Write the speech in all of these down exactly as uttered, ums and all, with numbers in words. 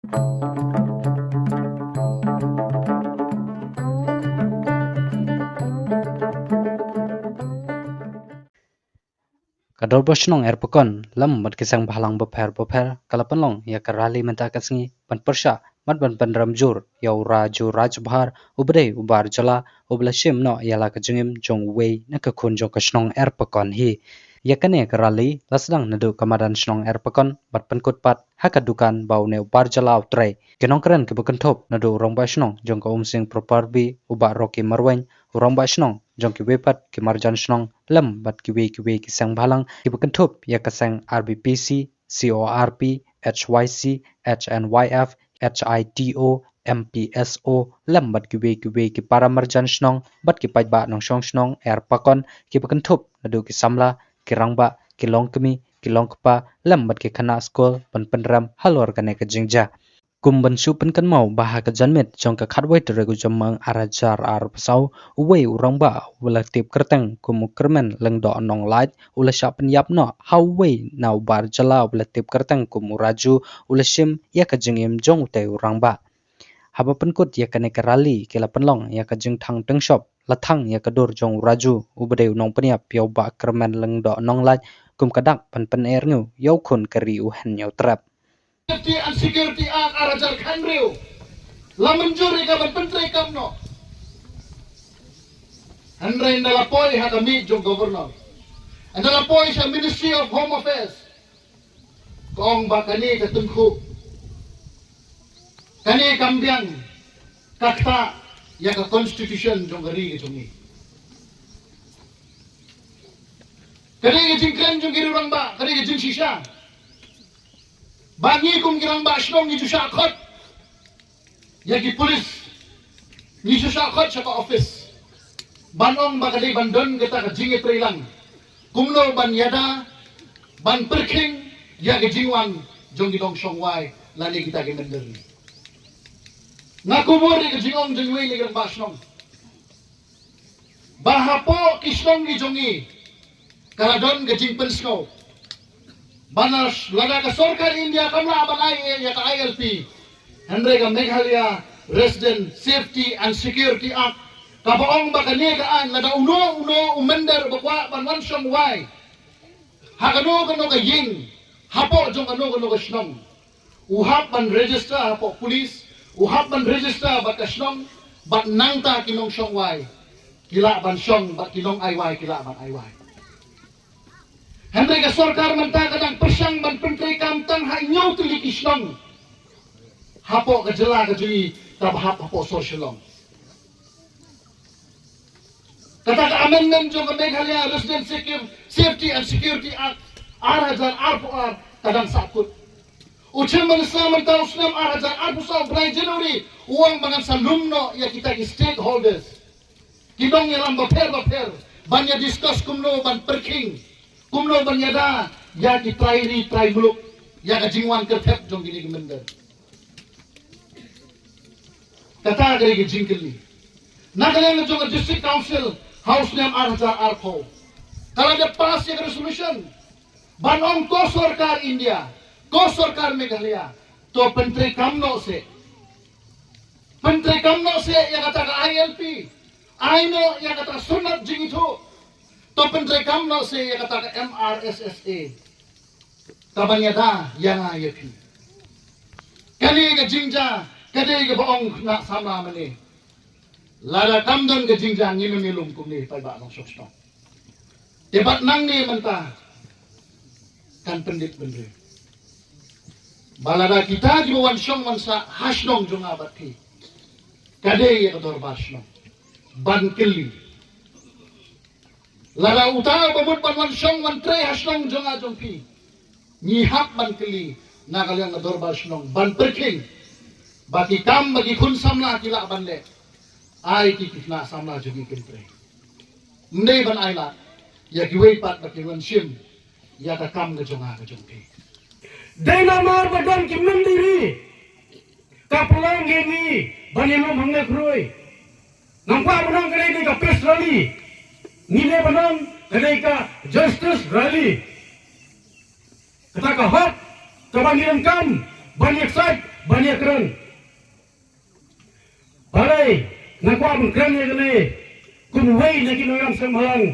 Ka Dorbar Shnong Erpakon lem bad ki seng bhalang bapher bapher ka la pynlong ïa ka rally mynta ka sngi ban pyrshah bad ban pynrem jur ïa u Raju Rajbhar uba dei u bar jylla uba la shim noh ïa la ka jingim jong uwei na ka khun jong ka shnong Erpakon hi. Ïa kane ka rally la sdang naduh ka madan shnong Erpakon bad pynkut pat ha ka dukan ba une u bar jylla u trei. Ki nongkren kiba kynthup naduh u rangbah shnong jong ka Umsning Property u Bah Rocky Marwein, u rangbah shnong jong kiwei pat ki marjan shnong lem bad kiwei kiwei ki seng bhalang kiba kynthup ïa ka seng R B P C, C O R P, H Y C, H N Y F, H I T O, M P S O lem bad kiwei kiwei ki para marjan shnong bad ki paidbah nongshong shnong Erpakon kiba kynthup naduh ki samla, ki rangbah, ki longkmie, ki longkpa lem bad ki khynnah skul ban pynrem halor kane ka jingjia. Kum ban shu pynkynmaw ba ha ka janmiet jong ka khatwei tarik u Jymmang ar hajar arphew saw, uwei u rangbah uba la tip kyrteng kum u Kyrmen Lyngdoh Nonglait u la shah pynïap noh ha uwei na u bar jylla uba la tip kyrteng kum u Raju u la shim ïa ka jingim jong utei u rangbah. Haba pynkut ïa kane ka rally ki la pynlong ïa ka jingthang tyngshop, la thang ïa ka dur jong u Raju uba dei u nongpynïap ïa u Bah Kyrmen Lyngdoh Nonglait kum ka dak ban pynerngu ïa u khun ka ri u Hynñiewtrep. Safety and Security Act ar hajar khathynriew la mynjur ïa ka ban pyntreikam noh. Hynrei ynda la poi ha ka miet jong Governor, ynda la poi sha Ministry of Home Affairs, ka ong ba kane ka tyngkhuh, kane kam biang, ka ktah ïa ka constitution jong ka ri ka jong ngi. Ka dei ka jingkren jong ki rangbah, ka dei ka jingshisha. Ba ngi kum ki rangbah shnong ngi ju shah khot ïa ki pulit, ngi ju shah khot sha ka office ban ong ba ka dei ban don kata ka jingïatreilang kumno ban ïada, ban pyrkhing ïa ka jingwan jong ki nongshong wai lane kita ki mynder. Nga kubur ïa ka jingong jong iwei na ki rangbah shnong ba hapoh ki shnong ki jong ngi ka la don ka jingpynsngew ba lada ka sorkar India kam lah ban ai ïa ka I L P, hynrei ka Meghalaya Resident Safety and Security Act kaba ong ba kane ka aiñ, lada uno uno u mynder ba kwah ban wan shong wai ha kano kano ka ïing hapoh jong kano kano ka shnong, u hap ban register hapoh pulit, u hap ban register bad ka shnong, bad nangta ki nongshong wai ki lah ban shong bad ki nongai wai ki lah ban ai wai. Hynrei ka sorkar mynta ka dang pyrshang ban pyntreikam tang ha hynñiew tylli ki shnong hapoh ka jylla ka jong ngi kaba hap hapoh sor Shillong. Kata ka amendment jong ka Meghalaya Resident Secu-, Safety and Security Act ar hajar arphew ar ka dang sahkut. U Chief Minister mynta u snem ar hajar arphew saw bnai January u ong ba ngan sa lum noh ïa kita ki stakeholders, ki nongïalam bapher bapher ban ïa discuss kumno ban pyrkhing, kumno ban ïada ïa ki trai ri trai muluk ïa ka jingwan kyrthep jong kine ki mynder. Kata ka dei ka jingkylli. Na ka liang jong ka District Council ha u snem ar hajar arphew ka la dep pass ïa ka resolution ban ong ko sorkar India, ko sorkar Meghalaya, to pyntreikam noh seh, pyntreikam noh seh ïa kata ka I L P, ai noh ïa kata ka sunnat jingithuh, to pyntreikam noh seh ïa kata ka M R S S A. Ka ban ïada ïa nga ïa phi. Kane ka jingjia ka dei kaba ong na samla mane. Lada kam don ka jingjia ngim ïalum kumne paidbah nongshong shnong. Te bad nangne mynta kan pyndep bynriew ba lada kita kiba wan shong wan sah ha shnong jong nga bad phi, ka dei ïa ka dorbar shnong ban kylli. Lada uta uba mut ban wan shong wan trei ha shnong jong nga jong phi, ngi hap ban kylli na ka liang ka dorbar shnong ban pyrkhing ba ki kam ba ki khun samla ki lah ban leh, ai ki khynnah samla jong ngi kin trei. Ym dei ban ai lad ïa kiwei pat ba kin wan shim ïa ka kam ka jong nga ka jong phi. Dei namar ba don ki mynder ri ka pynlong ïa ngi ban ïalum hangne khrui. Nangta ba nang ka dei ka peace rally, ngi leh ba nang ka dei ka justice rally. Kata ka hok kaba ngi donkam ban ïa excite ban ïakren. Balei nga kwah ban kren ïa kane kum uwei na ki nongïalam seng bhalang.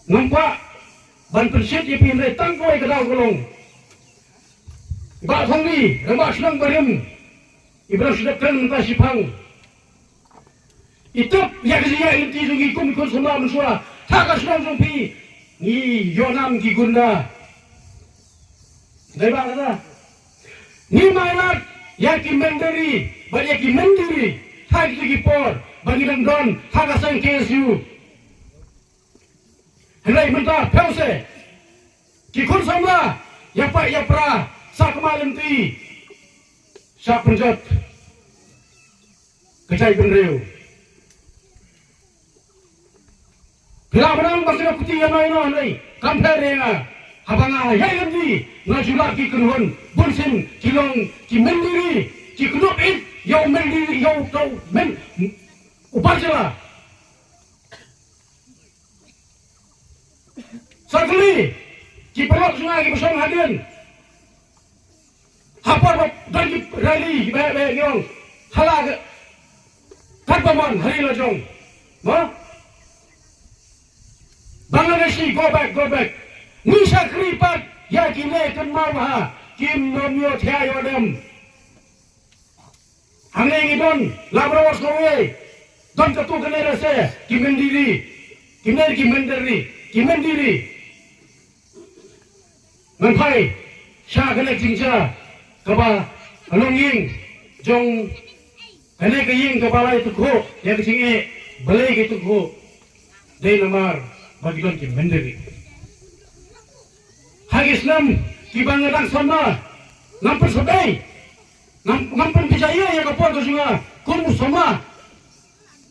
Ngam kwah ban pynshit ïa phi hynrei tang kawei ka daw ka long. Bah Thongni, rangbah shnong barim, i ba dang shu dep kren mynta shiphang. I tip ïa ka jingïaid lynti jong ngi kum ki khun samla mynshuwa ha ka shnong jong phi. Ngi ïoh nam ki gunda. Dei ba kata? Ngi mailat ïa ki myndiri bad ïa ki myndiri ha kito ki por ba ngi dang don ha ka seng K S U. Hynrei mynta phew se ki khun samla ïa pait ïa pra sa kma lynti, sa pynjot ka jaitbynriew. Phi lah ban ong ba ki nongkti ïa noi noh, hynrei kam pher ïa nga. Haba nga ïaid lynti nga ju lah ki kynhun bunsien ki long ki myndiri, ki kyndup ïa u myndiri, ïa u, ïa u myn, u bar jylla. Sa kali ki paralok jong nga kiba shong hadien. Ha por ba don ki rally ba, ba ngi ong ha la ka, katba mon ha ri la jong. Mo? Bangladeshi, go back, go back. Ngi shakri pat ïa kine, kynmaw ha kim nym ïohthiah ïa u dem. Hangne ngi don, la bro was ko ye. Don katu kane rese, ki myndiri. Ki myndiri, ki myndiri, ki myndiri. Ngan phai sha kane ka jingjia kaba ka longïing jong kane ka ïing kaba la ïathuh ïa ka jingeh, balei ka ïathuh. Dei namar ba ki don ki myndiri. Ha ki snem kiba nga dang samla, ngam pynshai, ngam, ngam pynbishar ïa ka por ka jong nga kum u samla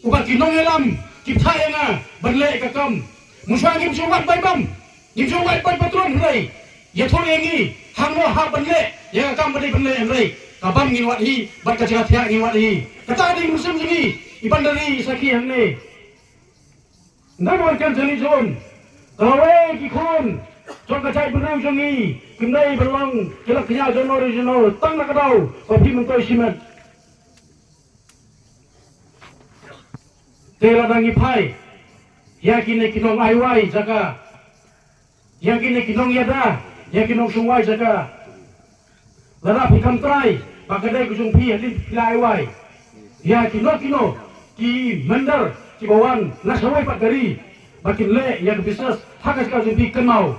uba ki nongïalam ki thah ïa nga ban leh ka kam. Mynshuwa ngim ju wad bai bam, ngim ju wad bai patron, hynrei ïathuh ïa ngi hangno hap ban leh ïa ka kam ba dei ban leh, hynrei ka bam ngin wad hi bad ka jingthiah ngin wad hi. Kata dei mynsiem jong ngi i bandari i sakhi hangne. Nda wan kan jani jon. Ka lawei ki khun jong ka jaitbynriew jong ngi kim dei ban long ki la kñia jong nor jong nor tang na ka daw ba phi myntoi shimet. Te lada ngi phai ïa kine ki nong ai wai jaka, ïa kine ki nong ïada, ïa ki nong shong wai jaka. Lada phi kam trai ba ka dei ka jong phi, hadien phi la ai wai ïa kino kino ki mynder kiba wan na shawei pat ka ri ba kin leh ïa ka business ha ka jaka jong phi, kynmaw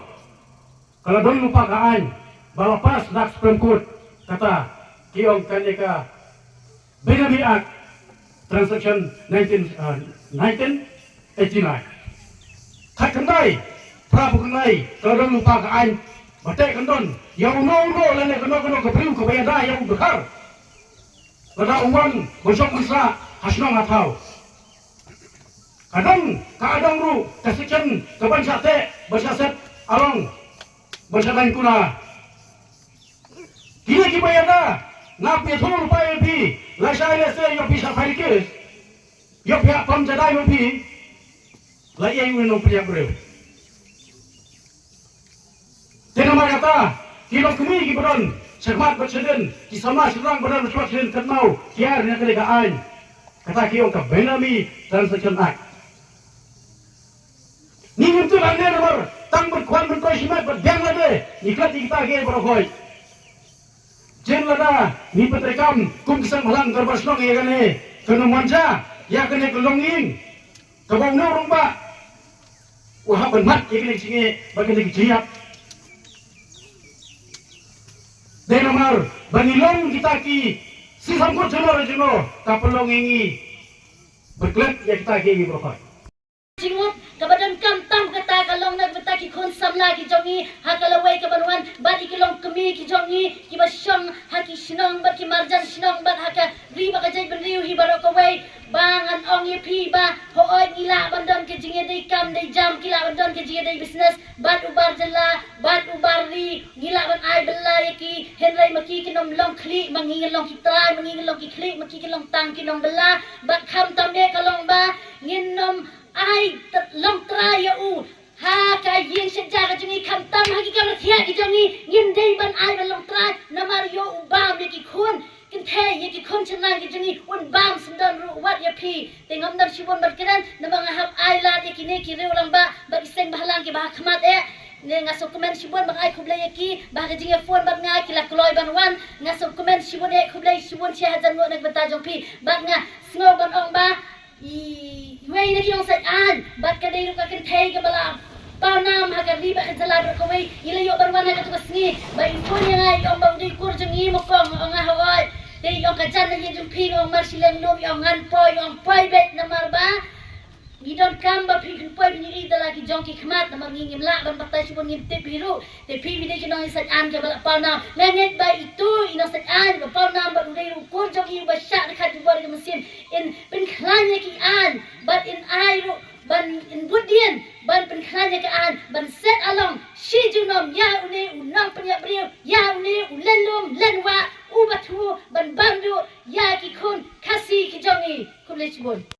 ka la don lypa ka aiñ ba la pass da ka Supreme Court, kata ki ong kane ka Benami Act, Transaction nineteen, uh, nineteen eighty-nine. Khatkhyndai phra phew khyndai ka la don lypa ka aiñ ba teh kyndon ïa uno uno lane kano kano ka briew kaba ïada ïa u dkhar lada u wan ban shong ban sah ha shnong ha thaw. Ka don, ka don ruh ka section ka ban shah teh, ban shah set along, ban shah daiñ kuna. Kine kiba ïada, nga phi thung pa ïa phi, lashai lashai ïoh phi shah file case, ïoh phi hap pam jadai ïoh phi, la ïa u nongpynïap briew. Te namar kata ki longkmie kiba don shakhmat bad shadien, ki samla shynrang ba don shakhmat shadien, kynmaw ki ïar na kane ka aiñ, kata ki ong ka Benami Transaction Act. Ngi ngim tip hangne namar tang ban khwan ban troi shimet bad biang lade ngi klet ïa kita kiei baroh khoit. Jin lada ngi pyntreikam kum ki seng bhalang dorbar shnong ïa kane ka nongwan ja ïa kane ka longïing kaba u nongrangbah u hap ban mad ïa kane ka jingeh bad kane ka jingïap. Dei namar ba ngi long kita ki shisha kut jano jano ka pynlong ïa ngi ban klet ïa kita kiei baroh khoit. Jingmut kaba donkam tam kata ka long na ka bynta ki khun samla ki jong ngi ha ka lawei ka ban wan bad ïa ki longkmie ki jong ngi kiba shong ha ki shnong bad ki marjan shnong bad ha ka ri bad ka jaitbynriew hi baroh kawei. Ba ngan ong ïa phi ba hooid ngi lah ban don ka jingïadei kam dei jam, ki lah ban don ka jingïadei business bad u bar jylla bad u bar ri, ngi lah ban ai bylla ïa ki, hynrei ma ki kin ym long khlieh ma ngi, ngin long ki trai ma ngi, ngin long ki khlieh ma ki, kin long tang ki nongbylla. Bad khamtam eh ka long ba ngin ym ai t-, long trai ïa u. Ha ka ïing shet ja ka jong ngi, khamtam ha ki kamra thiah ki jong ngi, ngim dei ban ai ban long trai, namar ïoh u bam ïa ki khun kynthei, ïa ki khun shynrang ki jong ngi, un bam syndon ruh wat ïa phi. Te ngam don shibun ban kren, namar nga hap ai lad ïa kine ki riew rangbah bad ki seng bhalang kiba ha khmat eh. Ne nga sngewkmen shibun, ba nga ai khublei ïa ki ba ha ka jingïaphone bad nga ki la kloi ban wan. Nga sngewkmen shibun eh, khublei shibun shi hajar nguh na ka bynta jong phi. Bad nga sngew ban ong ba i, iwei na ki nongsait aiñ bad ka dei ruh ka kynthei kaba la paw nam ha ka ri bad ka jylla baroh kawei. I la ïoh ban wan ha katu ka sngi ba i phone ïa nga, i ong ba u dei u kur jong ngi mo kong, nga ong nga hooid. Te i ong ka jan na ïing jong phi, nga ong mar shi leng lum, i ong ngan poi, i ong poi beit namar ba ngi donkam ba phi phin poi phin ïohi da la ki jong ki khmat, namar ngi ngim lah ban batai shibun, ngim tip hi ruh. Te phi phi dei ki nongsait aiñ kiba la paw nam. Nga ngeit ba itu i nongsait aiñ ba paw nam bad u dei ruh u kur jong i uba shah dkhot jubor ïa ka mynsiem, in pynkhlaiñ ïa ki aiñ bad in ai ruh ban, in bud dien ban pynkhlaiñ ïa ka aiñ, ban set along shi junom ïa une u nongpynïap briew, ïa une u len lum len wah uba thmu ban bam duh ïa ki khun Khasi ki jong ngi. Khublei shibun.